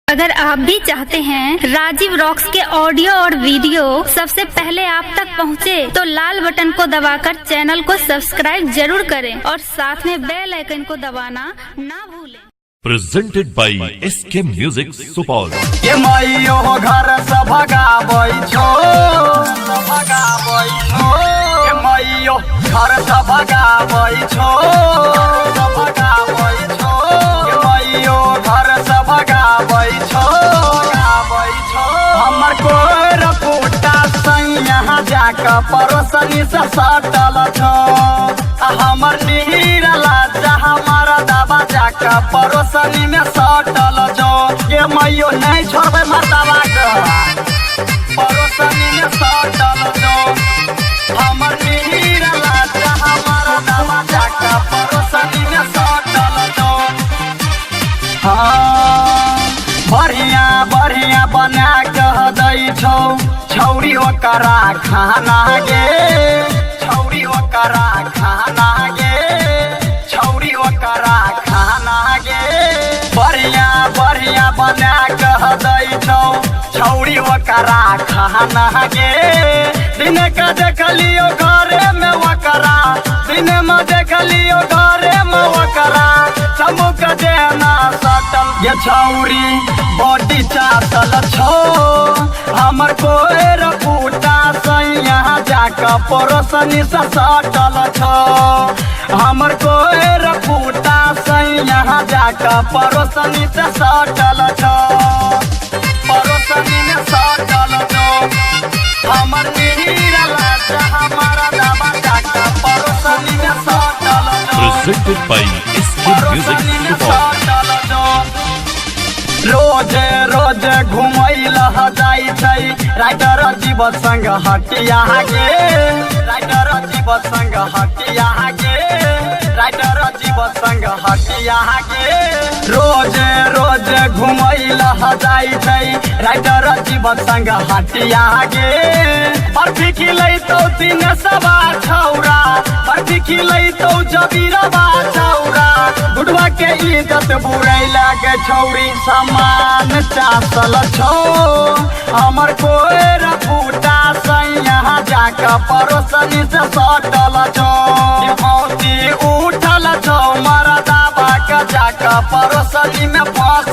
अगर आप भी चाहते हैं राजीव रॉक्स के ऑडियो और वीडियो सबसे पहले आप तक पहुंचे, तो लाल बटन को दबाकर चैनल को सब्सक्राइब जरूर करें और साथ में बेल आइकन को दबाना ना भूलें। Presented by SK Music Supal. के मैयो घर से भगाबै छौ, भगाबै छौ। के मैयो घर से भगाबै छौ, भगाबै छौ। के मैयो घर से भगाबै छौ, भगाबै छौ। हमर कोर फूटा सैया जाके पड़ोसनी से सटल छौ। आ हमर नीर लाजा हमारा दाबा जाके पड़ोसनी में सटल छौ। ये मैयो नहीं छोड़बै मर्दाबा के, पड़ोसनी में सटल छौ। हमर नीर लाजा हमारा दाबा जाके पड़ोसनी में सटल छौ। हाँ, बढ़िया बढ़िया बना कह दै छौ छौरी ओकरा खाना गे, छौरी ओकरा खाना गे, छौरी ओकरा खाना गे। बढ़िया बढ़िया बना कह दै छौ छौरी ओकरा खाना गे। दिन का देखलियो घरे में ओकरा, दिन में देखलियो घरे में ओकरा, चमुक देना सटल ये छौरी बॉडी चाटल छौ। हमर कोएर फूटा सैया जाके पड़ोसनी से सटल छौ। हमर कोएर फूटा सैया जाके पड़ोसनी से सटल छौ, पड़ोसनी में सटल छौ। हमर नीर लाजा हमारा दाबा जाके पड़ोसनी में सटल छौ। Presented by SK Music Supal. रोजे रोजे घुमैल जाइ छै राइटर जीव संग हटिया गे, राइटर जीव संग हटिया गे, राइटर जीव संग हटिया गे। रोजे रोजे घुमैल जाइ छै राइटर जीव संग हटिया गे। बर्फी खिलैतौ तीन सवा छौरा, बर्फी खिलैतौ जबीरबा छौरा, बुढ़वा के इज्जत बुरैला के छौरी समान चासल छौ। हमर कोएर फूटा सैया जाके पड़ोसनी से सटल छौ। मौती उठल छौ मरदाबा के जाके पड़ोसनी में फंसल।